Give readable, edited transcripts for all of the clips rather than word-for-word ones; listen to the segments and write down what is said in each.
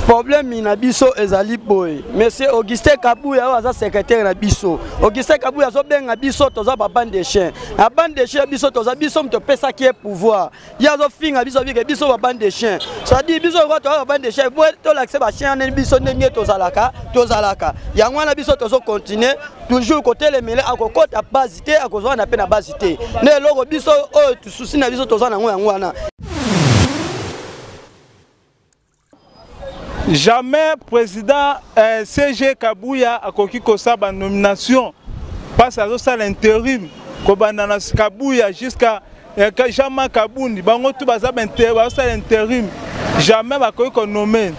Problème na biso ezali boye. Monsieur Augustin Kabuya oyo aza secrétaire na biso. Augustin Kabuya azobenga biso toza ba bande de chiens. Na bande de chiens biso toza biso moto opesaki ye pouvoir. Ye azofinga biso bike biso ba bande de chiens. C'est-à-dire biso lokola toza ba bande de chiens, boye tolakisa ba chiens ndenge biso ndenge tozalaka, tozalaka. Yango wana biso tozo continuer toujours kotelemele akokota base te, akozwa na pe na base te. Nde eloko biso oyo souci na biso toza nango yango wana. Jamais président euh, CG Kabuya akoki kosala ba nomination parce azosala intérim kobanda na Kabuya jusqu'à euh, Jean-Marc Kabundi bango tout baza bazosala intérim jamais bakoki konome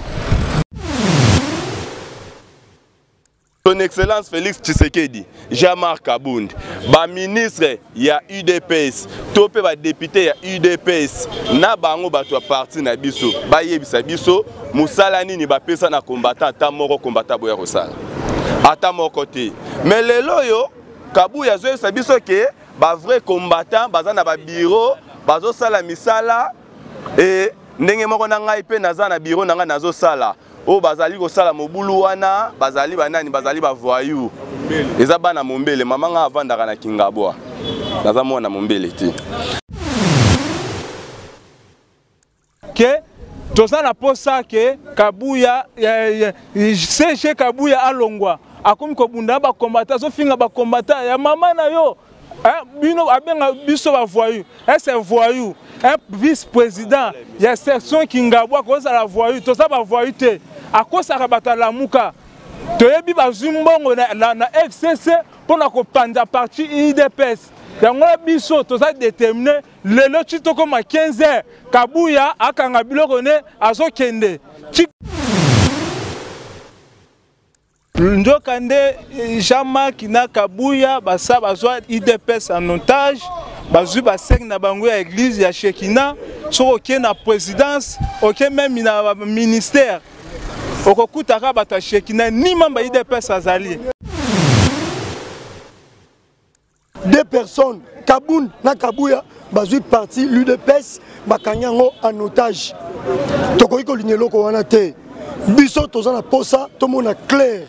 Son Excellence Félix Tshisekedi, Jean-Marc Kabund, ba ministre ya UDPS, to pe ba député ya UDPS, na bango bato ya parti na biso, bayebisa biso musala nini bapesa na combattant ata moko combattant boya kosala. Ata moko te. Mais lelo oyo Kabuya azoyebisa biso ke ba vrai combattant baza na ba bureau, bazosala misala et ndenge moko na ngai pe naza na bureau na ngai nazosala. oyo bazali kosala mobulu wana bazali banani bazali ba voyou eza bana mombele mama nga avandaka na kingabwa naza mwana mombele te ke toza na posa ke kabuya eh, eh, cg kabuya alongwa akomi kobunda na bakombata azofinga bakombata ya mama na yo eh, bino abenga biso ba voyou ese voyou un vice président ya section kingabwa akozala voyou toza ba voyou te akosaka bato alamuka toyebi bazwi mbongo na, na, na fcc mpo na kopanza parti udps yango na biso toza determine lelo ti tokoma 15 heures kabuya akanga biloko ne azokende ti Nzokande Jean-Marc na Kabuya basa bazwa UDPS en otage, bazwi baseng na bango ya eglise ya Shekina, soki oke na présidence, oke meme na ministère, okokutaka bato ya Shekina ni membre ya UDPS azali. Deux personnes, Kabund na Kabuya, bazwi parti l'UDPS, bakangi yango en otage. Tokoki kolinga eloko wana te. Biso toza na posa tomona clair.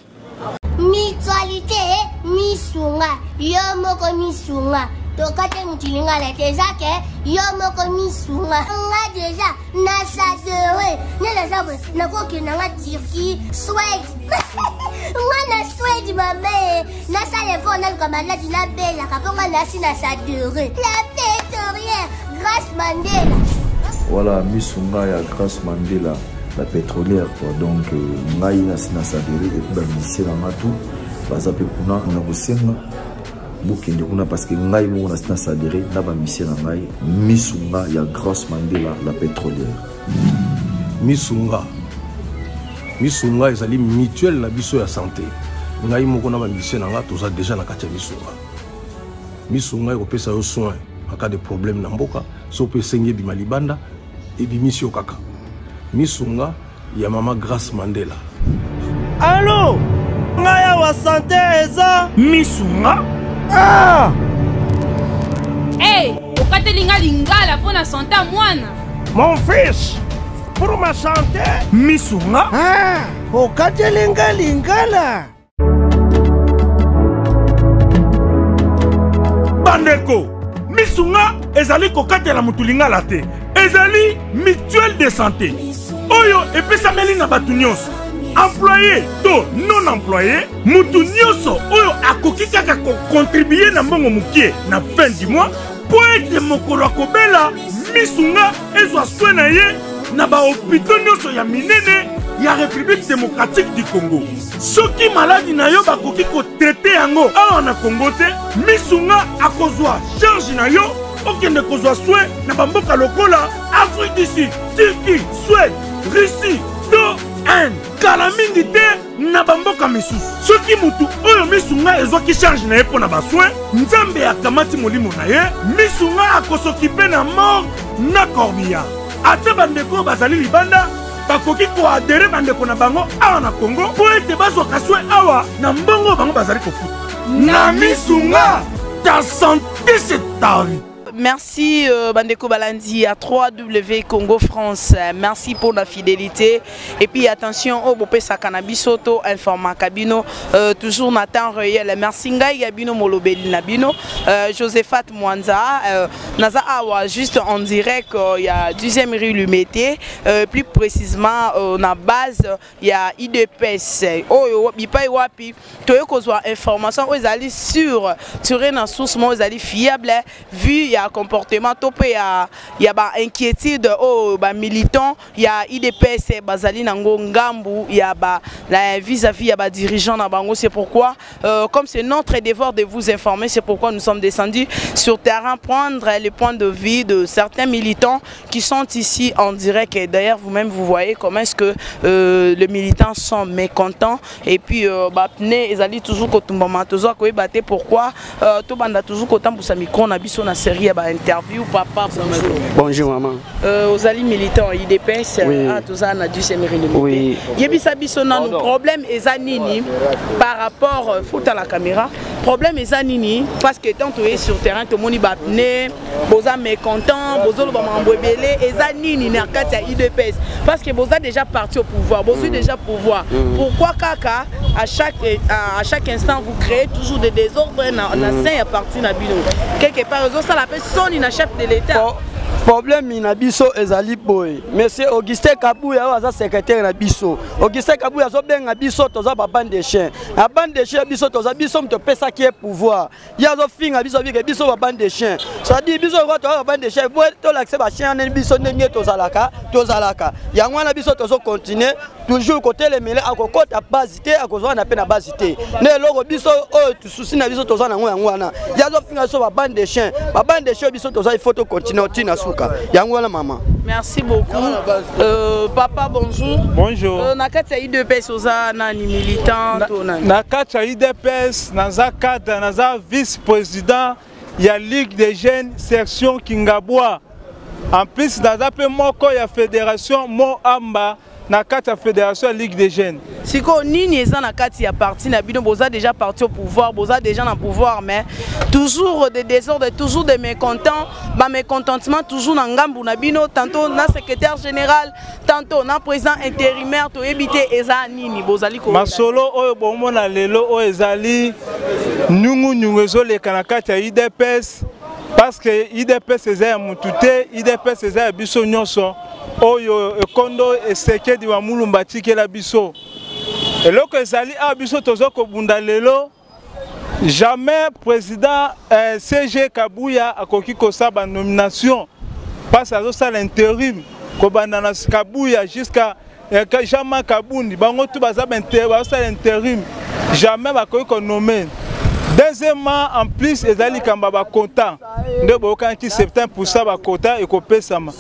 Mutualité misunga yo moko misunga tokate mutu lingala te eza ke yo moko misunga nga deja na sadere nde naza boye nakokende nga turquie swede nga na swede mame nasala effort naluka maladi nabelaka mpo nga nasi na sadere la pétorière grace mandela voilà misu nga ya grace mandela la pétrolière quoi donc euh, ngai nasi na sadere epuis bamusicien na nga tout baza mpe kuna na kosenga bokende kuna parce que ngai moko nasi na sadere na bamusicien na ngai misu nga ya grace mandela la pétrolière misunga misunga ezali mutuelle na biso ya santé ngai moko na bamisie na nga toza deja na kati ya misunga misunga ekopesa yo soin en cas de problème na mboka so mpe esengi ebima libanda ebimisi yo kaka misunga ya mama grace mandela alo ngai awa sante eza misunga ah! Hey, okateli nga lingala mpo na sante ya mwana mon fils pour ma santé misunga ah, okateli nga lingala bandeko misunga ezali kokatela motu lingala te ezali mutuelle de santé oyo epesameli na bato nyonso employé to non employé motu nyonso oyo akoki kaka kokontribue na mbongo mokie na fin du mois mpo ete mokolo akobela misunga ezwa soin na ye na bahopito nyonso ya minene ya république démocratique du congo soki maladi na yo bakoki kotraite yango awa na congo te misunga akozwa charge na yo okende kozwa soin na bamboka lokola afrique du sud turquie suède russie to inde kala mingi te na bamboka misusu soki motu oyo misunga ezwaki charge na ye mpo na basoin nzambe akamati molimo na ye misunga akosokipe na morgue na corbillard ata bandeko oyo bazali libanda bakoki koadere bandeko na bango awa na kongo mpo ete bazwaka soin awa na mbongo oyo bango bazali kofuta na misunga ta sante c'est ta vie. Merci euh, Bandeko Balandi à 3W Congo France. Merci pour la fidélité. Et puis attention au Bopesa Cannabis Auto Informa Cabino. Euh, toujours na temps réel. Merci Ngai Gabino Molobeli Nabino. Euh, Josephat Mwanza. Euh, Naza Awa, juste en direct, il y a 10e rue Lumété. Plus précisément, na base, il y a IDPS. Oh, bipai wapi. Toye kozwa information oyo ezali sur tiré na source moko ezali fiable vu ya comportement to mpe ya, ya ba inquiétude oyo ba militant ya idps bazali nango ngambu ya ba vis-à-vis ya ba dirigeant na bango. C'est pourquoi euh, comme c'est notre devoir de vous informer, c'est pourquoi nous sommes descendus sur terrain prendre les points de vue de certains militants qui sont ici en direct. Et d'ailleurs vous-même vous voyez comment est-ce que euh, les militants sont mécontents. Et puis euh, ba pneu ezali toujours kotumbama, toza koyeba te pourquoi euh, tobanda toujours kotambusa micro na biso na série ya ba interview. Papa, bonjour. Bonjour maman. Euh, ozali militant IDPS? Oui. Ah, toza na deuxième rue Oui. Yebisa biso nanu problème eza nini par rapport euh, faut à la caméra, problème eza nini? Parce que tant toye sur terrain, tomoni ba pneu, boza mécontent, bozoloba makambo ebele. Eza nini na kati ya IDPS? Parce que boza déjà parti au pouvoir, bozwi déjà pouvoir. Pourquoi kaka à chaque instant vous créez toujours des désordres na, na sein ya parti na bino? Quelque part ezosala mpe soni na chef de l'État. Problème na biso ezali boye: monsieur Augustin Kabuya oyo aza secrétaire na biso, Augustin Kabuya azobenga biso toza babande de chien. Na bande de chien biso toza, biso moto opesaki ye pouvoir. Ye azofinga biso bike biso babande de chien, c'est-à-dire biso lokola toza babande de chien boye, tolakise bachien wana biso ndenge tozalaka. Tozalaka yango wana, biso tozocontinue toujours kotelemele. Akokɔta base te, akozwa na mpe na base te. Nde eloko biso oyo susi na biso toza nango yango wana. Ye azofinga biso babande de chien, babande de chien biso toza, il faut tocontinue otina suka. Yango wana, mama. Merci beaucoup. Papa, bonjour. Bonjour. Na kati ya UDPS oza nani, militant to nani? Na kati ya UDPS naza cadre, naza vice président ya Ligue des jeunes section Kingabwa. En plus naza mpe moko ya fédération Moamba na kati ya fédération ya Ligue des jeunes. Sikoyo nini eza na kati ya parti na bino? Boza déjà parti au pouvoir, boza déjà na pouvoir, mais toujours des désordres, toujours des mécontents, bamécontentement toujours na ngambu na bino, tantôt na secrétaire général, tantôt na président intérimaire. Toyebi te eza nini bozali ko Masolo oyo bomona lelo oyo ezali nyungunyungu ezoleka na kati ya UDPS, parce que UDPS eza ya mutu te, UDPS eza ya biso nyonso. Oyo ekondo Esekedi wa Mulumba atikela biso, eloko ezali awa biso toza kobunda lelo, jamais président SG Kabuya akoki kosala banomination, parce azosala intérim. Kobanda na Kabuya jusqu'à Jean-Marc Kabundi, bango tu baza bazosala intérim, jamais bakoki konommer. Deuxièmement, en plus ezali likambo ya baquota nde boyokanaki 70 % baquota ekopesama.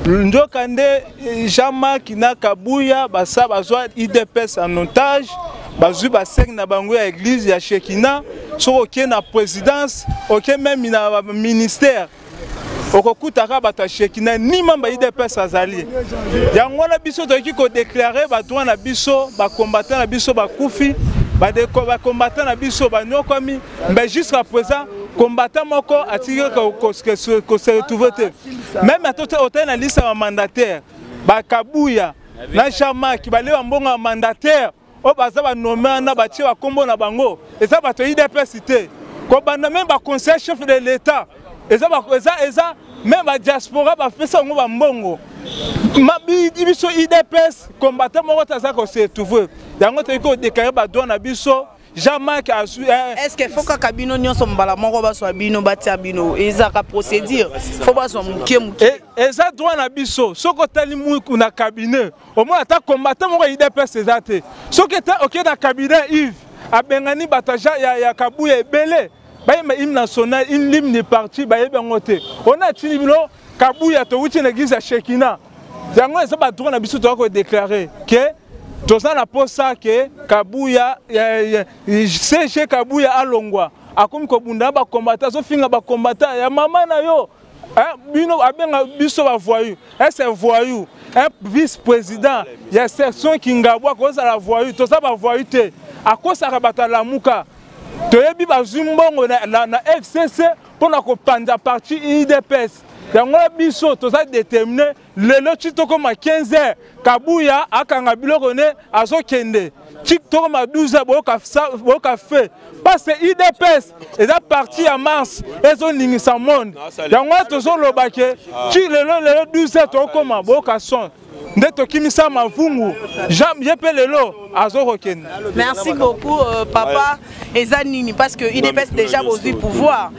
Nzoka nde Jean-Marc na Kabuya basa bazwa UDPS en otage, bazwi basenge na bango ya église ya Shekina. Soki okei na présidence, okei même na ministère, okokutaka bato ya Shekina, ni membre ya UDPS azali. Yango wana biso tokoki kodéclarer bato wana biso, bacombattant na biso bakufi, bacombattant na biso banyokwami, mais jusqu'à présent combattant moko atiki kose retrouver te. Même ata otali na liste ya bamandataire, bakabuya na Jean-Marc balie bambongo ya mandataire oyo baza banommer wana, batie bakombo na bango, eza bato ya UDPS te. Kobanda même baconseiller chef de l'État, eza eza eza même badiaspora bapesa yango bambongo. Biso UDPS, combattant moko te aza kose retrouver. Yango toyiki kodéclarer badroit na biso. Jean-Marc azwi Est ce que faut kaka bino nyonso mbala moko bazwa bino batia bino? Ezaka procédure, faut bazwa moke moke. Eza droit na biso. Soki otali muku na cabinet, omona ata combattant moko ya UDPS eza te. Soki okei na cabinet Yves, abengani bato ya Kabuya ebele, bayemba hymne national, l'hymne du parti bayebi yango te. Ona atindi bino Kabuya, towuti na église ya Shekina. Yango eza badroit na biso, toza kodéclarer ke toza na posa ke Kabuya, SG Kabuya alongwa. Akomi kobunda na bacombattant, azofinga bacombattant ya mama na yo bino, abenga biso bavoyou. Ese voyou, un vice président ya section Kingabwa akozala voyou? Toza bavoyou te. Akosaka bato, alamuka. Toyebi bazwi mbongo na, na, na FCC mpo na kopanza parti UDPS. Yango wana biso toza determine lelo ti tokoma 15 heures Kabuya akanga biloko ne azokende ti tokoma 12 heures boyoka, boyoka fe parce que UDPS eza parti ya mars ezoningisa monde. Yango wana tozoloba ke ti lelo lelo 12 heures tokoma boyoka son nde tokimisa mavungu ye mpe lelo azokokende. Merci beaucoup euh, papa. Eza nini parce que UDPS déjà bozwi pouvoir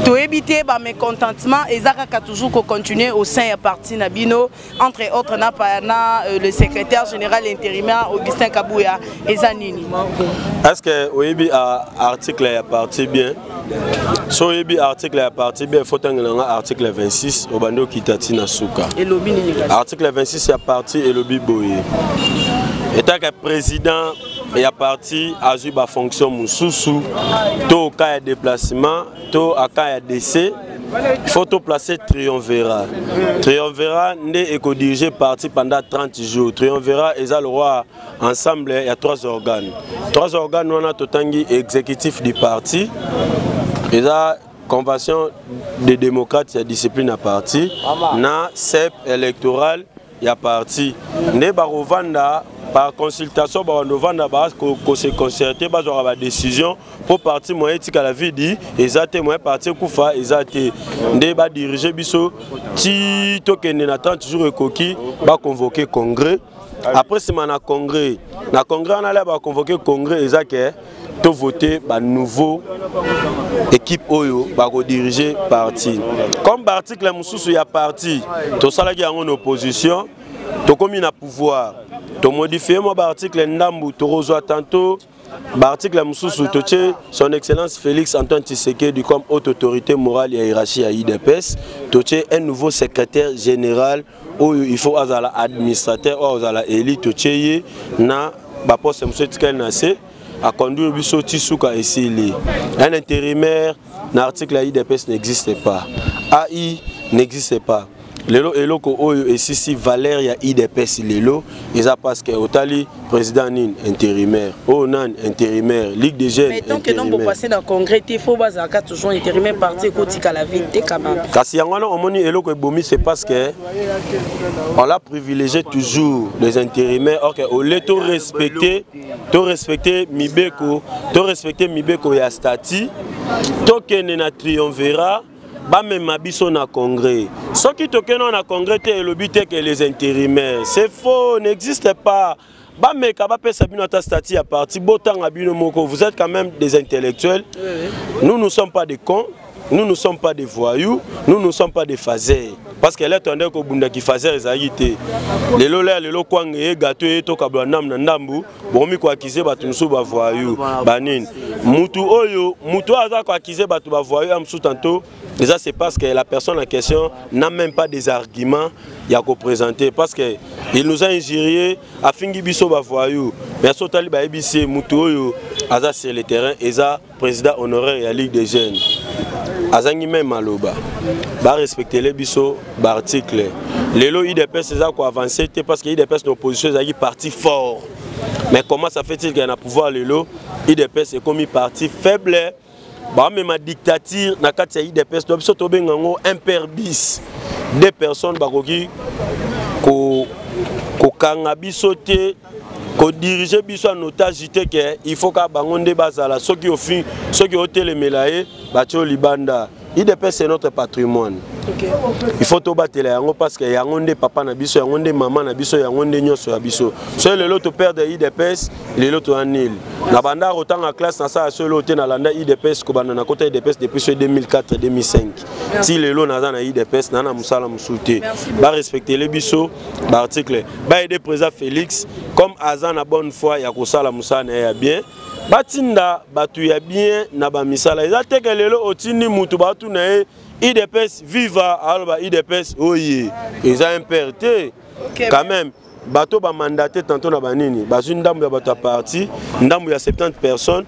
toyebi te ba mécontentement eza kaka toujours ko continuer au sein ya parti na bino, entre autres na, na euh, le secrétaire général intérimaire Augustin Kabuya. Eza nini? Est-ce que oyebi article ya parti bien? So oyebi article ya parti bien, faut tangela nga article 26 obandi okita ti na suka. Elobi nini kasi? Article 26 ya parti elobi boye: etaka président ya parti azwi ba fonction mosusu to cas ya déplacement to a cas ya décès, il faut to placer triumvirat. Triumvirat nde ekodirige parti pendant 30 jours. Triumvirat eza le roi ensemble ya trois organes. Trois organes wana totangi exécutif du parti, eza convention des démocrates ya discipline ya parti, na CEP électoral ya parti. Nde bakovanda par consultation, bakondovanda bakose concerte, bazwaka badécision mpo parti moyen etikala vidi eza te, moyen parti ekufa eza te. Nde badirige biso ti tokende na 30 jours ekoki, baconvoke congrès. Après nsima na congrès, na congrès wana lia baconvoke congrès eza ke tovote banouveau équipe oyo bakodirige parti. Comme baarticle mosusu ya parti tosalaki yango na opposition, tokomi na pouvoir, tomodifie mwa baarticle ndambu, tokozwa tantôt baarticle mosusu, totie son excellence Félix Antoine Tshisekedi comme haute autorité morale ya hiérarchie ya UDPS, totie un nouveau secrétaire général oyo il faut azala administrateur oyo azala élu, totie ye na baposte mosusu etikali na se aconduire biso ti suka esili. Un intérimaire na article ya UDPS n'existe pas, AI n'existe pas. Lelo eloko oyo esisi valeur ya UDPS lelo eza parce que otali président nini intérimaire, oyo nani intérimaire, ligue des jeunes. Mais tant que non bopasser na congrès te, faut bazalaka toujours intérimaire, parti ekotikala vide te quand même. Kasi yango wana omoni eloko ebomi, c'est parce que on l'a privilégié toujours les intérimaires. Ok, au lieu to respecter, to respecter mibeko, to respecter mibeko ya statut, tokende na triumvirat, bamema biso na congrès. Soki tokende na congrès te, elobi te que les intérimaires, c'est faux, n'existe pas. Bameka bapesa bino ata statut ya parti, botanga bino moko, vous êtes quand même des intellectuels. Oui, oui. Nous ne sommes pas des cons, nous ne sommes pas des voyous, nous ne sommes pas des phaseurs, parce que lelo tondeki kobundaki phaseur ezalaki te. Lelo lea lelo kwanga ye gato ye tokabola ndambu na ndambu, bokomi koakize bato mosusu bavoyou banini. Mutu oyo, mutu oyo aza koakize bato bavoyou ya mosusu tantôt eza, c'est parce que la personne en question n'a même pas des arguments ya koprésenter, parce que il nous a injurié, afingi biso bavoyou. Mais so otali bayebisi ye, mutu oyo aza sur le terrain eza président honoraire ya ligue des jeunes, azangi même maloba. Barespectele biso baarticle. Lelo UDPS eza koavance te parce que UDPS na opposition ezalaki parti fort, mais comment ça fait-il que na pouvoir lelo UDPS ekomi parti faible? Bamema dictature na kati ya UDPS. To biso tobenga yango imper bis, deux personnes bakoki kokanga biso te, kodirige biso en otage te, ke il faut ka bango nde bazala. Soki ofi, soki otelemela ye, batie yo libanda. UDPS c'est notre patrimoine. Okay. Il faut tobatela yango parce que yango nde papa na biso, yango nde mama na biso, yango nde nyonso ya biso. Soki lelo toperdre UDPS, lelo toya nil. Na banda kotanga classe, nasala solo te, nalanda UDPS kobanda na kota UDPS depuis so 2004 2005 ti lelo naza na UDPS, naa na mosala mosusu te. Barespectele biso baarticle, baede président Félix comme aza na bonne foi ya kosala mosala na ye ya bien, batinda bato ya bien na bamisala. Eza te ke lelo otindi mutu, batuna ye UDPS viva, aloba UDPS oye, eza impere te quand même. Bato bamandate tantôt na banini, bazwi ndambo ya bato ya parti, ndambo ya 70 personnes,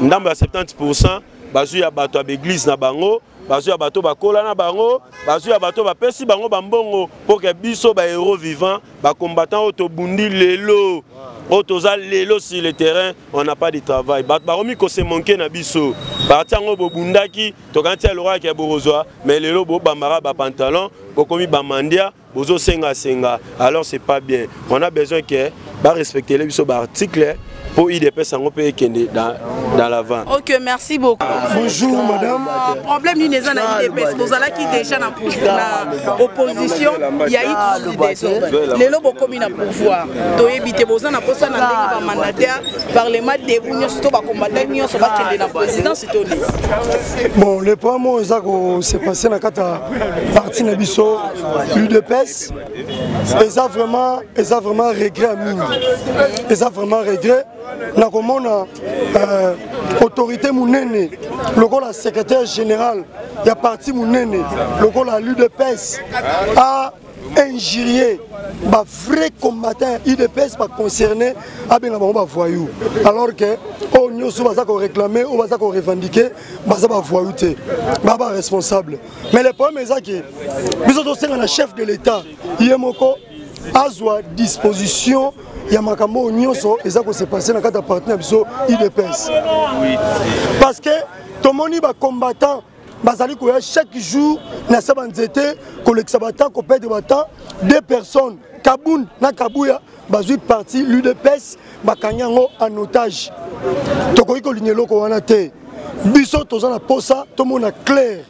ndambo ya 70, bazwi ya bato ya baeglise na bango, bazwi ya bato bakola na bango, bazwi ya bato bapesi bango bambongo, mpo ke biso bahéros vivant, bacombattant oyo tobundi lelo. Oyo toza lelo sur le terrain, on n'a pas de travail. Bato bakomi kose manquer na biso. Parti yango bobundaki, tokanisi ya lokola ya bokozwa, mais lelo bobambaka ba pantalon, bokomi ba mandia, bozosenga senga. Alors c'est pas bien. On a besoin que ba respecter biso ba article mpo UDPS yango mpe ekende dans l'avant. Ok, merci beaucoup. Bonjour madame. Problème nini eza na UDPS? Bozalaki déjà na opposition, ya eu toujours du désordre. Lelo bokomi na pouvoir. Toyebi te boza na posa na ndenge ba mandataire parlement debout nyonso to ba combattant nyonso bakende na présidence to nini? Bon, le problème oyo eza ko se passer na kati ya parti na biso l'UDPS eza vraiment regret mingi, eza vraiment regret na komona autorité monene lokola secrétaire général ya parti monene lokola l'UDPS a injurié ba vrai combattant ya UDPS, ba concerné, abenga bango ba voyou, alors que oyo nyonso baza koréclamer, oyo baza korevendiquer, baza ba voyou te, ba responsable. Mais le problème eza ke biso tosenga na chef de l'État ye moko azwa disposition ya makambo oyo nyonso eza kose passer na kati ya parti na biso UDPS, parce que tomoni bacombattant bazali koya chaque jour na se banzete kolekisa batemps, koperdre batemps. Deux personnes, Kabund na Kabuya, bazwi parti l'UDPS, bakangi yango en otage. Tokoki kolinga eloko wana te. Biso toza na posa tomona clair,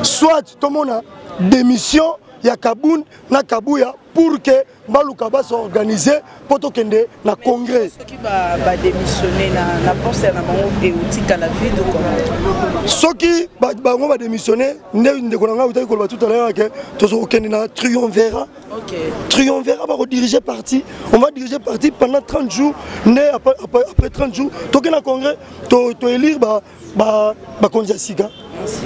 soit tomona démission ya Kabund na Kabuya pour que baluka basorganize mpo tokende na congrès. Soki badémissionne na poste na bango, eotikala vide ou comment? Soki bango badémissionne, nde ndeko na ngai utaki koloba tout à l'heure ke tozokokende na triumvirat. Triumvirat bakodirige parti, on va diriger parti pendant 30 jours, nde après 30 jours tokende na congrès, toélire bakonzi ya sika. Merci.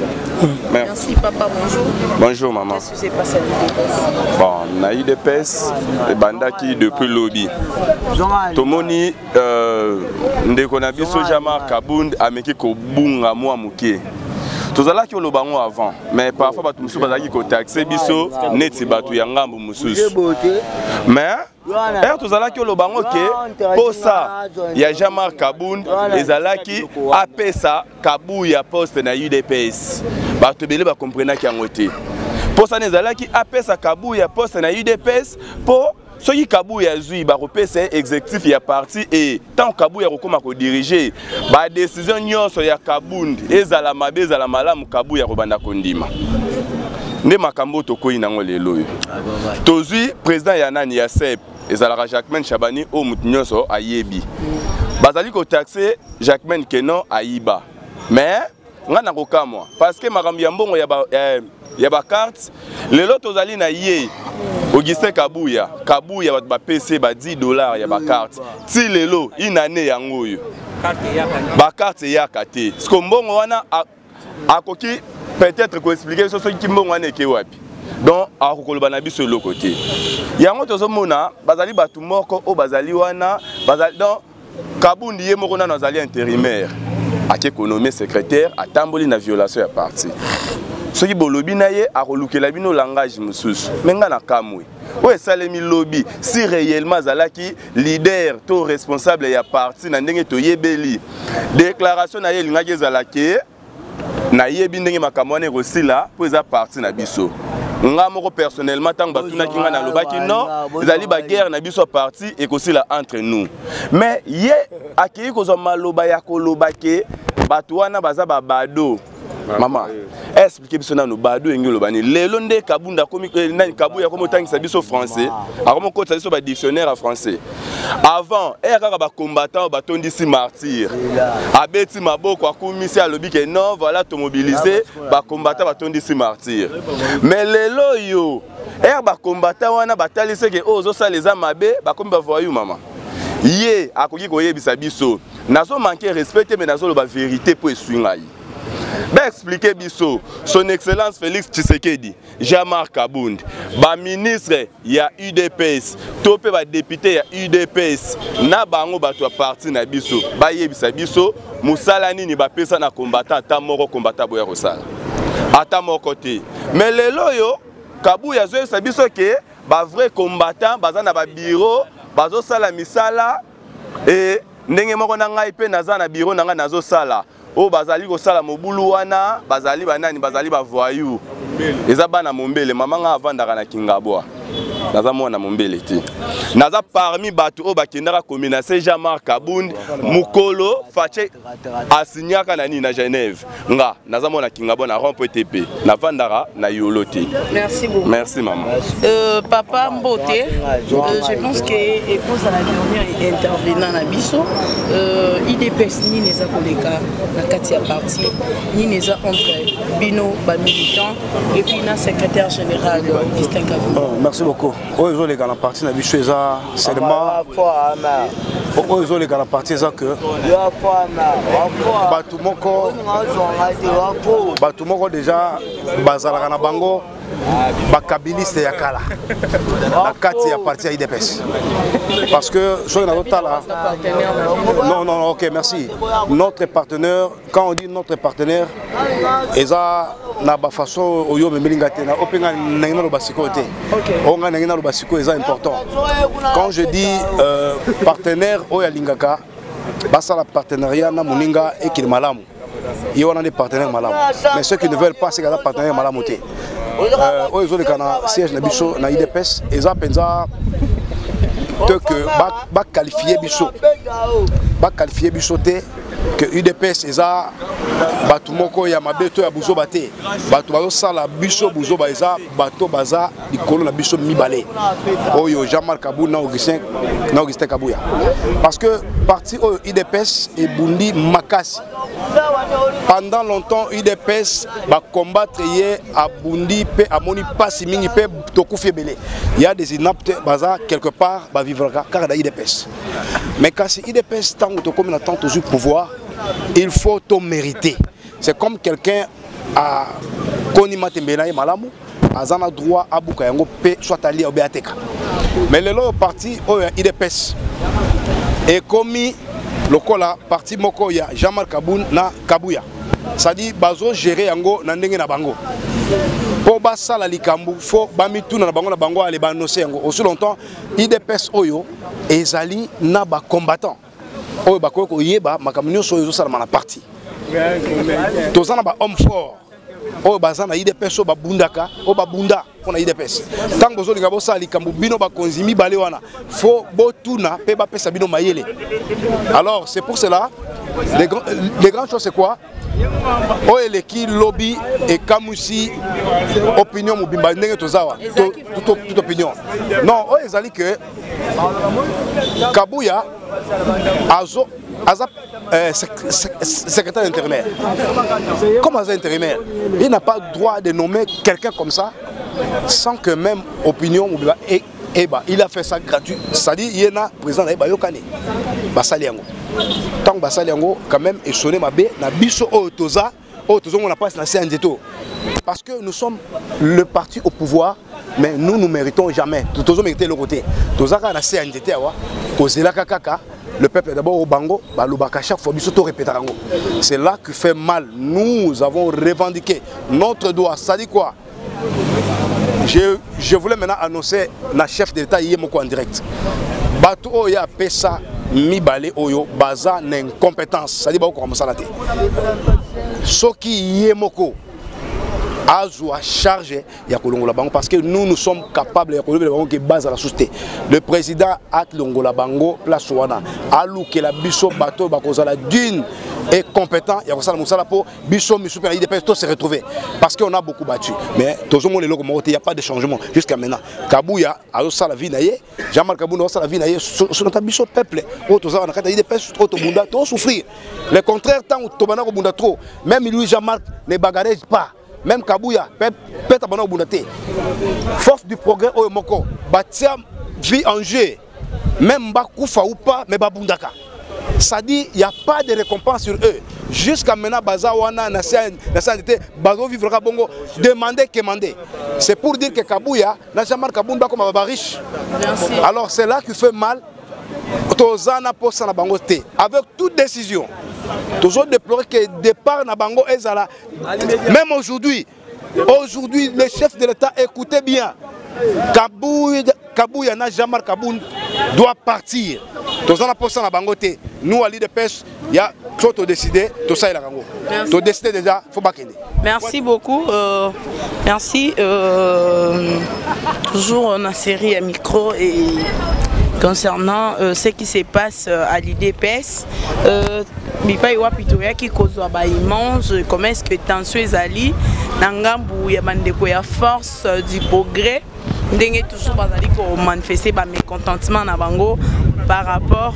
Merci papa, bonjour. Bonjour maman. Qu'est-ce qui s'est passé à l'UDPS? Bon, na UDPS ebandaki depuis lobi. Tomoni ndeko na biso Jean-Marc Kabund ameki kobunga mwa moke. Tozalaki oloba yango avant, mais parfois bato mosusu bazalaki kotaxe biso neti bato ya ngambo mosusu. Mais ere tozalaki oloba yango ke posa ya Jean-Marc Kabund ezalaki apesa Kabuya poste na UDPS. Bato ebele bakomprenaki yango te. Posa na ezalaki apesa Kabuya poste na UDPS mpo soki Kabuya azwi, bakopesa ye exécutif ya parti, e ntango Kabuya akokóma kodirige, badécision nyonso ya Kabund, ezala mabe ezala malamu, Kabuya akobanda kondima. Nde makambo oyo tokwei nango lelo oyo. Tozwi président ya nani ya SEP, ezalaka Jacquemain Shabani oyo motu nyonso ayebi. Bazali kotaxe Jacquemain keno ayiba, mais ngai nakokamwa parce que makambo ya mbongo ya bacarte, lelo tozali na ye Augustin Kabuya. Kabuya, bato bapesi ba 10 $ ya bacarte, ti lelo inane yango oyo bacarte eyaka te. Siko mbongo wana akoki peut-être koexpliquer biso soki mbongo wana eke wapi? Donc akokoloba na biso eloko te. Yango tozomona bazali bato moko oyo bazali wana bazali. Donc Kabundi ye moko nano azali intérimaire, ake konommer secrétaire, atamboli na violation ya parti. Soki bolobi na ye, akolukela bino langage mosusu. Me ngai na kamwe oyo esalemi lobi, si réellement azalaki leader to responsable ya parti na ndenge toyebeli, déclaration na ye elingaki ezala ke nayebi ndenge makambo wana ekosila mpo eza parti na biso. Nga moko personnellement, ntango batunaki ngai, nalobaki non, ezali baguerre na biso ya parti, ekosila entre nous. Mais ye akei kozwa maloba ya koloba ke bato wana baza babado. Mama, explique biso nano bado engi oloba nini. Lelo nde Kabunda akomi nani, Kabuya akomi otangisa biso français, akomi okotisa biso badictionnaire ya français. Avant ere kaka bacombattant oyo batondisi Martyr, abeti maboko, akumisi, alobi ke non, voilà, tomobilize bacombattant, batondisi Martyr. Mais lelo oyo ere bacombattant wana batalisi ke oyo ozosala eza mabe, bakomi bavoyou. Mama, ye akoki koyebisa biso, nazomanke respect te, mais nazoloba vérité mpo eswi ngai. Baexplique biso, son excellence Félix Tshisekedi, Jean-Marc Kabund, baministre ya UDPS to mpe badéputé ya UDPS na bango bato ya parti na biso, bayebisa biso mosala nini bapesa na combattant. Ata moko combattant boya kosala ata moko te. Mais lelo oyo Kabuya azoyebisa biso ke bavrai combattant baza na babiro, bazosala misala. E ndenge moko na ngai mpe naza na biro na ngai nazosala oyo bazali kosala mobulu wana bazali banani bazali bavoyou eza bana mombele mama ngai avandaka na kingabwa naza mwana mombele te naza parmi bato oyo bakendaka komenase jean marc kabund mokolo face asignaka na nini na genève nga naza mwana kingabwa na rond point tp navandaka na yolo te merci beaucoup merci mama euh, papa mbote euh, je pense que ekozala dernier intervenant na biso euh, idps nini eza koleka na kati ya parti nini eza entre bino bamilitant et puis na secrétaire général Augustin Kabuya oh, merci beaucoup oyo ezoleka na parti na biso eza seulement oyo ezoleka na parti eza que bato moko bato moko déjà bazalaka na bango bakabiliste ya kala na kati ya parti ya idps parce que soki nazotala non non ok merci notre partenaire quand on dit notre partenaire eza na bafaçon oyo omemeli nga te ope nga ndenge naloba sikoyo te oyo nga ndenge naloba sikoyo eza important quand je dis euh, partenaire oyo alingaka basala partenariat na moninga ekende malamu ye wana nde partenaire malamu mais ceux qui ne veulent pas c'est aza partenaire malamu te euh, oyo ezoleka na siège na biso na idps eza mpenza te que baqualifie biso baqualifie biso te que udps eza bato moko ya mabe to ya buzoba te bato bazosala biso buzoba eza bato baza likolo na biso mibale oyo jean-marc kabund na augustin, na augustin kabuya parce que parti oyo udps ebundi makasi pendant longtemps udps bacombattre ye abundi mpe amoni mpasi mingi mpe tokufi ebele ya des inaptes baza quelque part bavivraka kaka na udps mais kasi idps ntango tokomi na temps tozwi pouvoir il faut to mériter c'est comme quelqu'un akoni matembe na ye malamu aza na droit abuka yango mpe soit alia obe ateka mais lelo oyo parti oyo ya idps ekomi lokola parti moko ya jean-marc kabund na kabuya c'est-à-dire bazogere yango na ndenge na bango mpo basala likambo fo bamituna na bango na bango ale baannonce yango aussi longtemps idps oyo ezali na bacombattant oyo bakoki koyeba makambo nyonso oyo ezosalama na parti toza na bahomme fort oyo baza na idps oyo babundaka oyo babunda mpo na idps ntango bozolinga bosala likambo bino bakonzi mibale wana fo botuna mpe bapesa bino mayele alors c'est pour cela les, les grandes choses c'est quoi oyo eleki lobi ekamwisi opinion mobimba ndenge toza wa toute opinion non oyo ezali ke kabuya azo aza euh, secrétaire intérimaire comme aza intérimaire il n'a pas droit de nommer quelqu'un comme ça sans que même opinion mobimba eba il a fait ça gratuit c'est-à-dire ye na président na ye bayokani basali yango ntango basali yango quand même esone mabe na biso oyo toza oyo tozomona mpasi na se ya nzete oyo parce que nous sommes le parti au pouvoir mais nous nous méritons jamais tozo mérite eloko te toza kaka na se ya nzete awa kozelaka kaka le peuple d'abord au bango balobaka chaque fois biso to répétaka yango c'est là qui fait mal nous avons revendiqué notre droit ça dit quoi je, je voulais maintenant annoncer na chef de l'état ye moko en direct bato oyo ye apesa mibale oyo baza na incompétence c'est-à-dire bakokoka mosala te soki ye moko azwa charge ya kolongola bango parce que nous nous sommes capables ya kolobela bango ke bazala susu te le président alongola bango place wana alukela biso bato oyo bakozala d'une et compétent ya kosala mosala mpo biso misu mpe na idps to se retrouver parce qu'on a beaucoup battu mais tozomona eloko moko te ya pas de changement jusqu'à maintenant kabuya azosala vie na ye jean-marc kabunda azosala vie na ye sonata biso peuple oyo tozala na kati ya idps oyo tobunda tosouffrir le contraire ntango tobanda kobunda trop même lui jean-marc ne bagarage pas même kabuya peut abanda kobunda te force du progrès oyo moko batia vie en jeu même bakufa ou pas mais babundaka ça dit il n'y a pas de récompense sur eux jusqu'à maintenant baza wana na te bazovivre ka bongo demander quemander c'est pour dire que kabuya na jean-marc kabund bakoma ba riche alors c'est là qui fait mal toza na posa na bango te avec toute décision tozo déplorer que départ na bango ezala même aujourd'hui aujourd'hui le chef de l'état écoutez bien kabouya, kabouya na jean-marc kabound doit partir. Toza na posa na bango te. Nous à l'UDPS, ya so to décider, tosalelaka yango. To décider déjà, faut bakende. Merci beaucoup. Merci. Toujours na série à micro et concernant ce qui se passe à l'UDPS. Bipai wapi toyaki kozwa ba image, comment est-ce que tension ezali na ngambu ya bandeko ya force du progrès, ndenge toujours bazali komanifester ba mécontentement na bango par rapport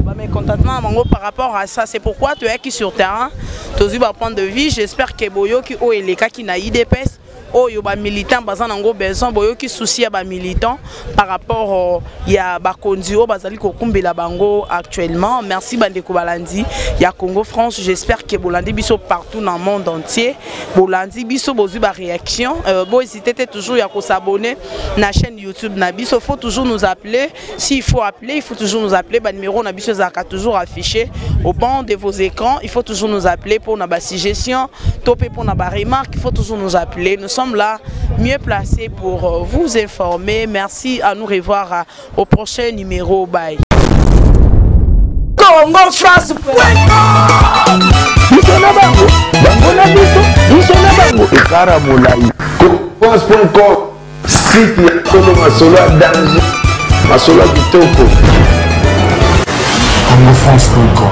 ba mécontentement na bango par rapport à ça. C'est pourquoi toyaki sur terrain, tozwi ba point de vue. J'espère que boyoki oyo elekaki na UDPS, oyo ba militant baza nango besoin, boyoki souci ya ba militant par rapport ya bakonzi oyo bazali kokumbela bango actuellement. Merci bandeko balandi ya Congo France, j'espère que bolandi biso partout dans le monde entier, bolandi biso, bozwi ba réaction. Bo hésiter te toujours ya kos'abonner na chaîne YouTube na biso. Faut toujours nous appeler s'il faut appeler, il faut toujours nous appeler. Ba numéro na biso ezalaka toujours affiché au bord de vos écrans. Il faut toujours nous appeler pour na ba suggestion to pe pour na ba remarque, il faut toujours nous appeler. Nous sommes là mieux placés pour vous informer. Merci, à nous revoir au prochain numéro. Bye. Congo France. Biso na bango, bango na biso, biso na bango, ekara molai. France.com, site ya solo, masolo ya danger, masolo ya kitoko. congofrance.com.